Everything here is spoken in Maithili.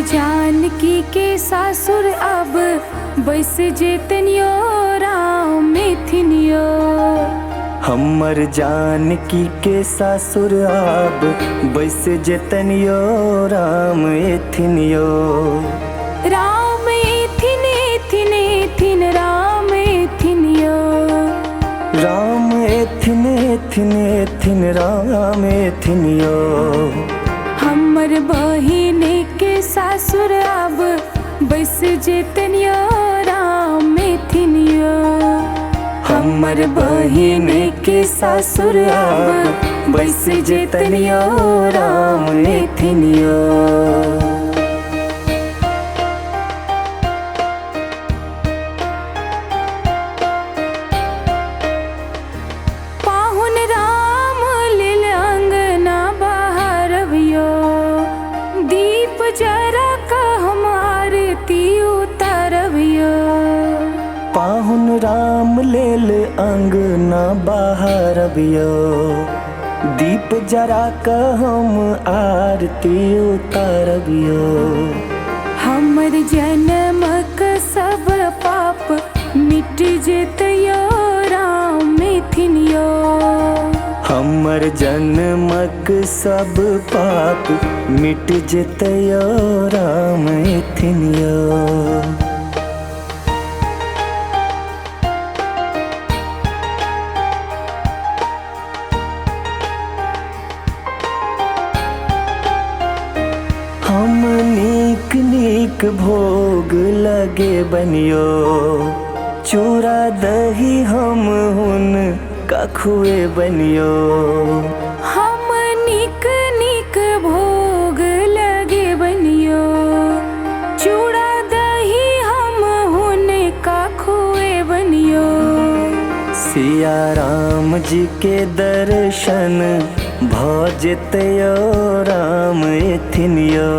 जानकी के सासुर अब बस जेतन यो राम एथिन यो। हमर जानकी के सासुर अब बस जेतन यो राम एथिन यो। राम एथिन एथिन एथिन राम एथिन यो। राम एथिन एथिन एथिन राम एथिन यो। हमर बहिन के सासुर अब बस जेतन यो राम एथिन यो। हमर बहिन के सासुर अब बस जेतन यो राम एथिन यो। पाहुन राम लेल अंगना बहारबियो, दीप जरा का हम आरती उतारबियो। पाहुन राम लेल अंगना बहारबियो, दीप जरा क हम आरती उतारबियो। हमर जन्मक सब पाप मिट जेतयो राम एथिन यो। हमर जन्मक सब पाप मिट जेतयो राम एथिन यो। हम नीक नीक भोग लगे बनियो, चूड़ा दही हम हुन कखुए बनियो। हम नीक नीक भोग लगे बनियो, चूड़ा दही हम हुन कखुए बनियो। सिया राम जी के दर्शन भ जेतयो राम एथिन यो।